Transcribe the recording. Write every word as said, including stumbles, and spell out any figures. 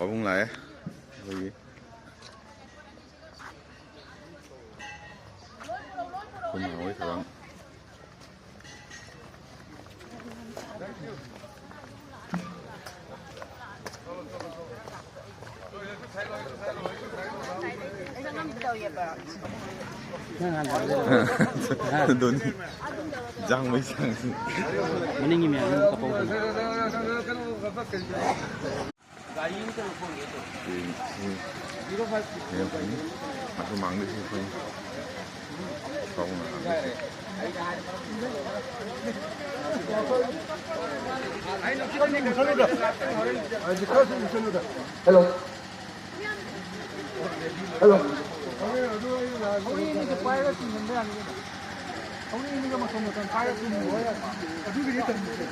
ꯄꯥꯕꯨꯡ ꯂꯥꯛꯑꯦ ꯑꯩꯈꯣꯏꯒꯤ꯫ ꯑꯩꯈꯣꯏ ꯃꯥ ꯍꯣꯏ ꯊꯧꯔꯥꯡ꯫ ꯗꯣꯅꯤ ꯖꯥꯡ ꯃꯩ ꯁꯥꯡꯁꯤ꯫ ꯃꯅꯤꯡꯒꯤ ꯃꯌꯥꯝꯗꯨ ꯀꯞꯄꯧꯗꯅ꯫ ꯒꯥꯔꯤ ꯑꯃꯇ ꯂꯧꯊꯣꯛꯑꯝꯒꯦ ꯇꯧꯕ꯫ ꯁꯤ, ꯁꯤ, ꯁꯤ ꯌꯥꯝ ꯐꯩ꯫ ꯑꯗꯨ ꯃꯥꯡꯗ ꯁꯤ ꯐꯩ꯫ ꯁꯥꯎꯅ ꯍꯥꯡꯗ ꯁꯤ꯫ ꯍꯜꯂꯣ꯫ ꯍꯜꯂꯣ꯫ ꯊꯧꯔꯤ ꯑꯅꯤꯗꯣ ꯄꯥꯏꯔꯒ ꯆꯤꯡꯍꯟꯕ ꯌꯥꯅꯤ ꯀꯩꯅꯣ꯫ ꯊꯧꯔꯤ ꯑꯅꯤꯗꯣ ꯃꯇꯣꯟ ꯃꯇꯣꯟ ꯄꯥꯏꯔꯒ ꯆꯤꯡꯍꯟꯕ ꯌꯥꯅꯤ꯫ ꯑꯗꯨꯒꯤꯗꯤ ꯇꯧꯅꯤꯡꯗꯦ꯫